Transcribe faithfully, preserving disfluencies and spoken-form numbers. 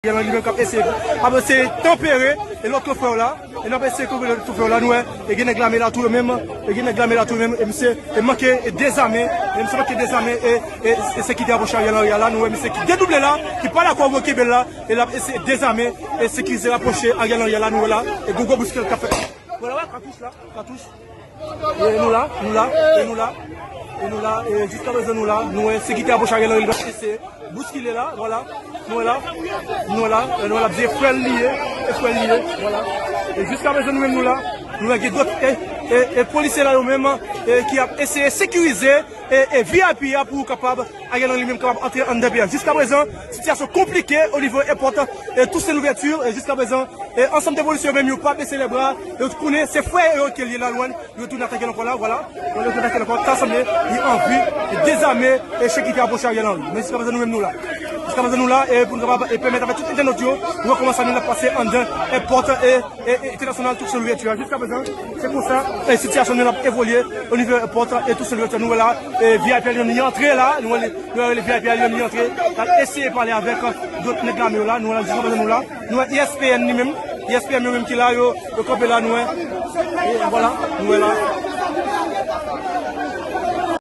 Ariel Henry li menm k ap eseye, ap eseye tanpere e lòt frè w la. E n ap eseye tanpere lòt frè w la. Nou wè, e gen nèg lame la tou yo menm. E gen nèg lame la tou yo menm. E misye e manke e dezame. E misye manke dezame e, e, e sekirite rapwoche Ariel Henry a la. Nou wè misye ki dedouble la, ki pa dakò pou yo kenbe l la. E l ap eseye dezame e sekirite rapwoche Ariel Henry a la. Nou wè la, e gwo gwo bouskilad k ap fèt. Vwala, wè, katouch la, katouch. E nou la, nou la, e nou la, e nou la, e jiska prezan nou la, nou wè sekirite rapwoche Ariel Henry, li ap eseye bouskile la, vwala, nou wè la, nou wè la, e nou wè la, se frè l li ye, se frè l li ye, vwala. E jiska prezan nou menm nou la, nou wè gen dòt, e, e, e polisye la yo menm, e ki ap eseye sekirize, e, e V I P a pou kapab, Ariel Henry li menm kapab antre anndan peyi a. Jiska prezan, sitiyasyon konplike o nivo èpòt, e Toussaint Louverture, e jiska prezan, e ansanm de polisye yo menm yo pa bese lè bra, yo konnen se frè yo ke l ye la lwen, yo tounen atake l ankò la, vwala. Yo tounen atake l ankò, ta sanble, li anvi dezame e sekirite rapwoche Ariel Henry. Men jiska prezan nou menm nou la. Jiska prezan nou la, e pou nou kapab, e pèmèt avèk tout entènot yo, nou wè kòman sa nou ap pase anndan èpòt e, e, e entènasyonal Toussaint Louverture. Jiska prezan, se konsa, e sitiyasyon nou ap evolye o nivo èpòt e Toussaint Louverture. Nou wè la, e V I P a li menm li antre la, nou wè, nou wè V I P a li menm li antre, l ap eseye pale avèk dòt nèg lame yo la, nou wè la, jiska prezan nou la. Nou wè E S P N li menm, E S P N yo menm ki la, yo, yo kanpe la, nou wè. E vwala, nou wè la.